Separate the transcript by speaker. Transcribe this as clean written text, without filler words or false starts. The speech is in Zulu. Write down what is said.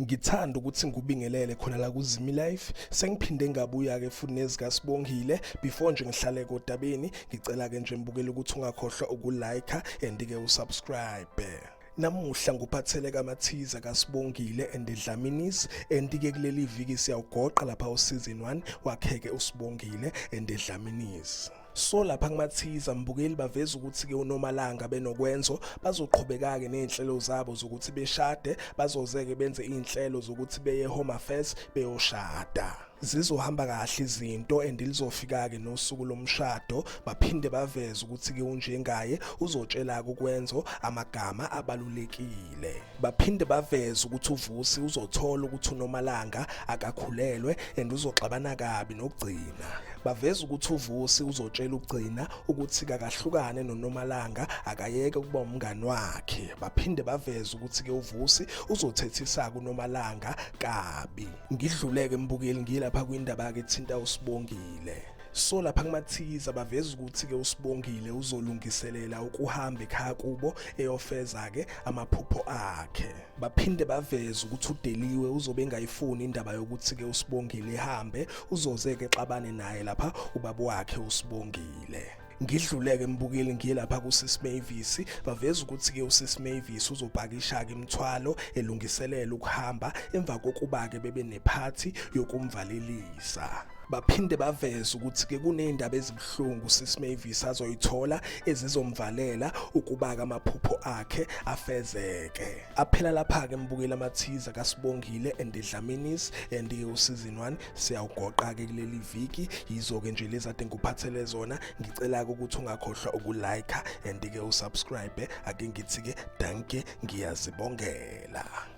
Speaker 1: Ngithanda ukuthi ngikubingelele khona la kuZimi Life. Sengiphinde ngabuya-ke futhi nezikaSibongile. Before nje ngihlale kodabeni, ngicela-ke nje mbukele ukuthi ungakhohlwa ukulike and-ke usubscribe. Namuhla nguphathele kamathiza kaSibongile and Dlaminis and-ke kuleli viki siyawugoqa lapha useason 1 wakheke uSibongile and Dlaminis. So lapha kumathiza mbukeli baveza ukuthi ke uNomalanga benokwenzo bazoqhubeka-ke nezinhlelo zabo zokuthi beshade, bazozeke benze izinhlelo zokuthi beye Home Affairs beyoshada. Zizohamba kahle izinto and lizofika-ke nosuku lomshado, baphinde baveze ukuthi-ke unjengaye uzotshela-ke uKwenzo amagama abalulekile. Baphinde baveze ukuthi uVusi uzothola ukuthi uNomalanga akakhulelwe and uzoxabana kabi noGcina. Baveza ukuthi uVusi uzotshela uGcina ukuthi kakahlukane noNomalanga akayeke ukuba umngani wakhe. Baphinde baveze ukuthi-ke uVusi uzothethisa kuNomalanga kabi. Ngidluleke mbukeli ngilapha kwindaba-ke ethinta uSibongile. So lapha kumathiza baveza ukuthi-ke uSibongile uzolungiselela ukuhamba ekhaya kubo eyofeza-ke amaphupho akhe. Baphinde baveze ukuthi uDeliwe uzobe engayifuni indaba yokuthi-ke uSibongile ehambe, uzoze-ke exabane naye lapha ubaba wakhe uSibongile. Ngidluleke mbukeli ngiye lapha kuSis Mavis, baveza ukuthi-ke uSis Mavis uzopakisha-ke imithwalo elungiselela ukuhamba emva kokuba-ke bebe nephathi yokumvalelisa. Baphinde baveze ukuthi-ke kuney'ndaba ezibuhlungu uSis Mavis azoyithola ezizomvalela ukuba-ke amaphupho akhe afezeke. Aphela lapha-ke mbukeli amathiza kaSibongile and Dlaminis and-ke useason 1 siyawugoqa-ke kuleli viki. Yizo-ke nje lezi ade ngikuphathele zona. Ngicela-ke ukuthi ungakhohlwa ukulike and-ke usubscribe. Ake ngithi-ke danke, ngiyazibongela.